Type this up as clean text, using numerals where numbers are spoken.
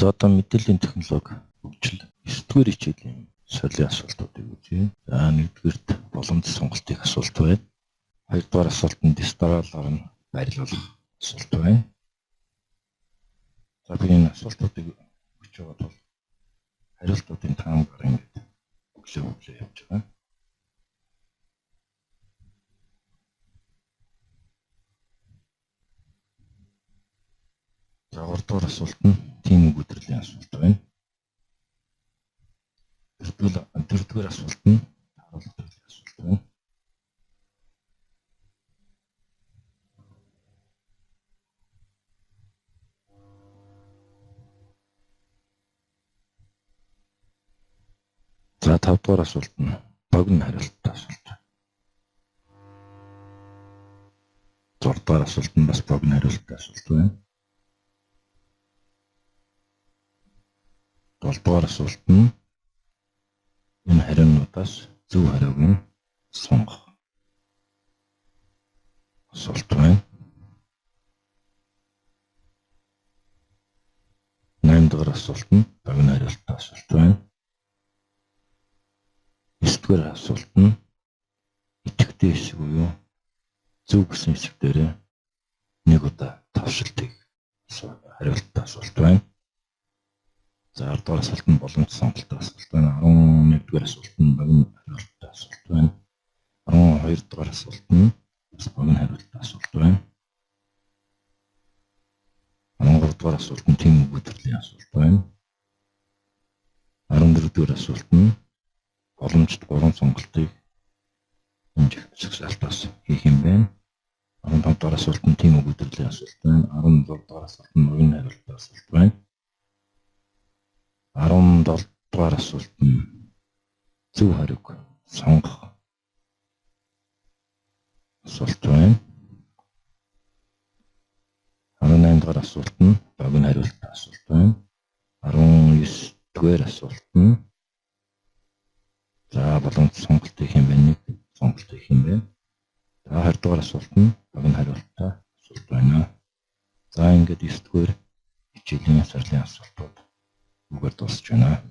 За одоо мэдээллийн технологи хөгжил 9-р хичээлийн сорилын асуултуудыг үзье. За нэгдүгээрт боломж сонголтын асуулт байна. Хоёрдугаар асуулт нь дис дараалалаар нь байрлуулах асуулт байна. За би энэ асуултуудыг өгч байгаа тул хариултуудын таамгаар ингээд өглөө явж байгаа. За гуравдугаар асуулт нь тийм үг өдрлийн асуулт байна. Дөрөвдүгээр асуулт нь тааруулах төрлийн асуулт байна. За тавдугаар асуулт нь богино хариулттай асуулт. Зурдугаар асуулт нь бас богино хариулттай асуулт байна. Долдугаар асуулт нь энэ хариунуудаас зөв хариуг нь сонгох асуулт байна. 8 дугаар асуулт нь богино хариулттай асуулт байна. 9 дугаар асуулт нь идэвхтэй хэсэг буюу зөв гэсэн хэсэг дээр нэг удаа товшилтыг хариулттай асуулт байна. За 10 дугаар асуулт нь боломж сонголттой асуулт байна. 11 дугаар асуулт нь богино хариулттай асуулт байна. 12 дугаар асуулт нь бас богино хариулттай асуулт байна. 13 дугаар асуулт нь тийм үгүй төрлийн асуулт байна. 14 дугаар асуулт нь боломжит 3 сонголтыг хэмжих жагсаалтаас хийх юм байна. 15 дугаар асуулт нь тийм үгүй төрлийн асуулт байна. 16 дугаар асуулт нь богино хариулттай асуулт байна. 17 дугаар асуулт нь зөв хариуг сонгох асуулт байна. 18 дугаар асуулт нь богино хариулттай асуулт байна. 19 дугаар асуулт нь за боломж сонголт хийх юм байна. Нэг сонголт хийх юм байна. За 20 дугаар асуулт нь богино хариулттай асуулт байна. За ингээд 9 дугаар хичээлийн сорилын асуултууд үгээр дуусч байна.